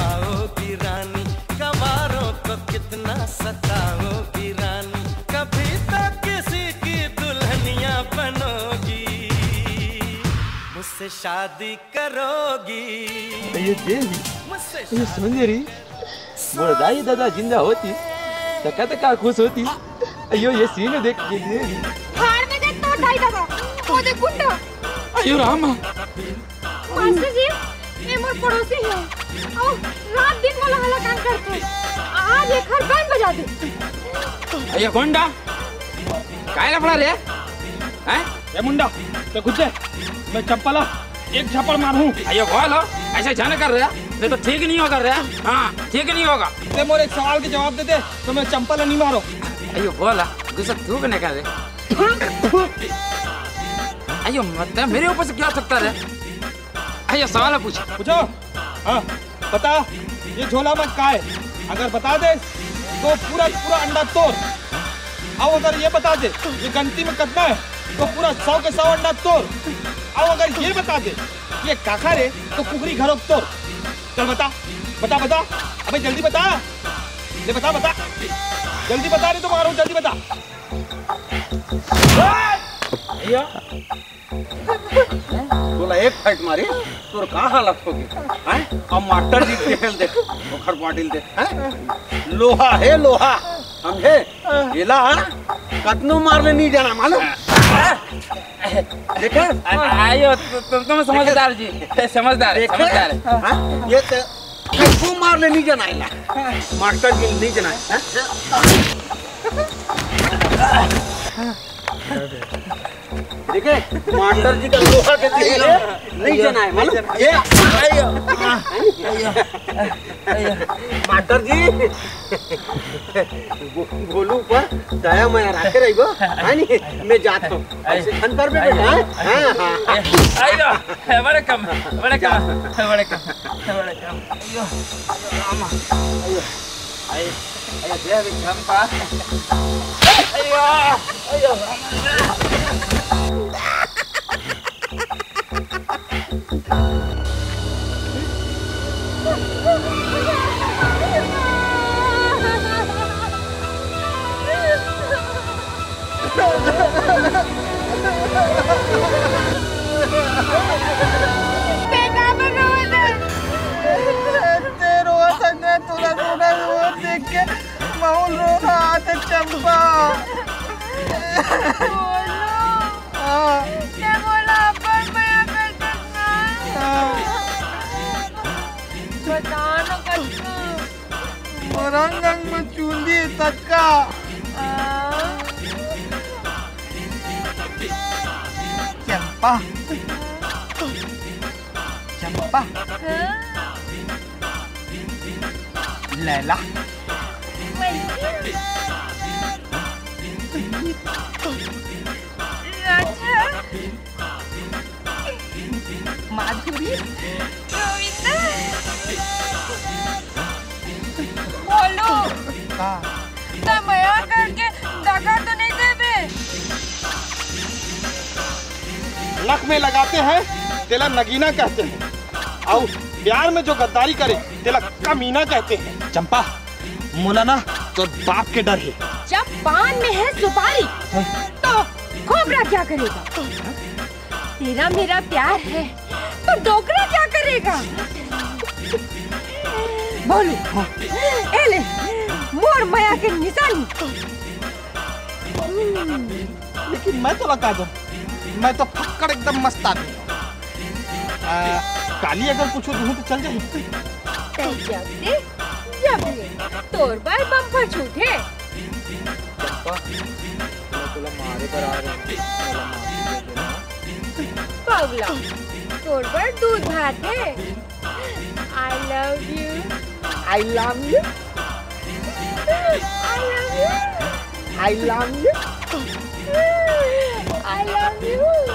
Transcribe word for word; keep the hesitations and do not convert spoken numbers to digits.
आओगी रानी, गवारों को कितना सताओगी रानी, कभी तो किसी की दुल्हनिया बनोगी, मुझसे शादी करोगी। ये देवी, मुझसे ये शादी सुंदरी, मोर दाई ददा जिंदा होती, त कतका खुश होती। अयो, ये सीन देख के देवी। भाड़ में देख तोर दाई ददा, वो देख गुंडा। अयो रामा। मास्टर जी, ये मोर पड़ोसी है। और रात दिन वाला हल्ला काम करते। आज ये घर बैंड बजा दे। अयो गुंडा, काय लफड़ा रे? हैं? ए मुंडा, ते कुछ दे। मैं चंपा ला एक झापड़ मारूं। अयो बोलो, ऐसे झन कर रहा, नहीं तो ठीक नहीं होगा रे। हाँ, ठीक नहीं होगा। ते मोर एक सवाल के जवाब दे दे, तो मैं चंपा ला नहीं मारो। अयो बोला, गुस्सा तू कने का रे? अयो मत, मेरे ऊपर से क्या थूकता रे? अयो सवाल पूछ। पूछो। हाँ, बता, ये झोला में का है? अगर बता दे, तो पूरा पूरा अंडा तोर। अब अगर ये बता दे, ये गंती में कितना है, तो पूरा सौ के सौ अंडा तोर। अब अगर ये बता दे, ये काखर है, तो कुकरी घरों तोर। चल बता, बता, बता, अबे जल्दी बता, ले बता, बता, जल्दी बता रे, तो मारो, जल्दी बता। भैया, तोला एक फाइट मारी, तोर का हालत होगे? हैं? अब मास्टर जी के खेल दे, ओखर पाटिल दे, हैं? लोहा है, लोहा, समझे? एला कतनो मार ले नहीं जाना, मालूम? देखा? आ-, आयो, तु-, तुम, तुम समझदार जी, समझदार, देखा? समझदार है। हाँ? ये तो कतनो मार ले नहीं जाना एला, मास्टर जी नहीं जाना है, हाँ? देखे, मास्टर जी का लोहा के दिल है, नहीं जना है, मालूम? ये, मास्टर जी, गो-, गोलू ऊपर दया मया राखे रहिबो, है नी? मैं जात हूँ। ऐसे खन करबे बेटा, हाँ? हाँ, हाँ। आइयो, बड़े कम, बड़े कम, बड़े कम, बड़े कम। आइयो, आइयो, रामा। आइयो, आइयो, दे अभी चंपा। आइयो, आइयो, रामा। ते रोवत हस ना, तोला रोना रोवत देख के महूँ ल रोना आत हे चंपा। बोलो। हाँ। ते मोला अब्बड़ मया करथस ना। हाँ। बता ना कतका। मोर अंग अंग में चुंदी ततका। आ। चंपा। चंपा। हाँ। लैला। वही। राजा। माधुरी। गोविंदा। बोलो। हाँ। त मया करके दगा तो नहीं देबे? लख में लगाते हैं, तेला नगीना कहते हैं। अउ प्यार में जो गद्दारी करे, तेला कमीना कहते हैं। चंपा, मोला ना तोर बाप के डर हे। जब पान में है सुपारी, हाँ। तो खोबरा क्या करेगा? तेरा मेरा प्यार है, तो डोकरा क्या करेगा? बोलू, हाँ। ए ले, मोर मया के निशानी। हम्म। लेकिन मैं तोला का दूं, मैं तो फक्कड़ एकदम मस्त आदमी। आ, काली अगर कुछ दूं तो चल जाही? तै जब दे, जब ले, तोर बर बम्पर छूट हे। चंपा, मैं तोला मारे बर आ रहे हूँ, मोला माफी दे देना। पगला, तोर बर दूध भात हे। I love you। I love you। I love you। I love you। I love you।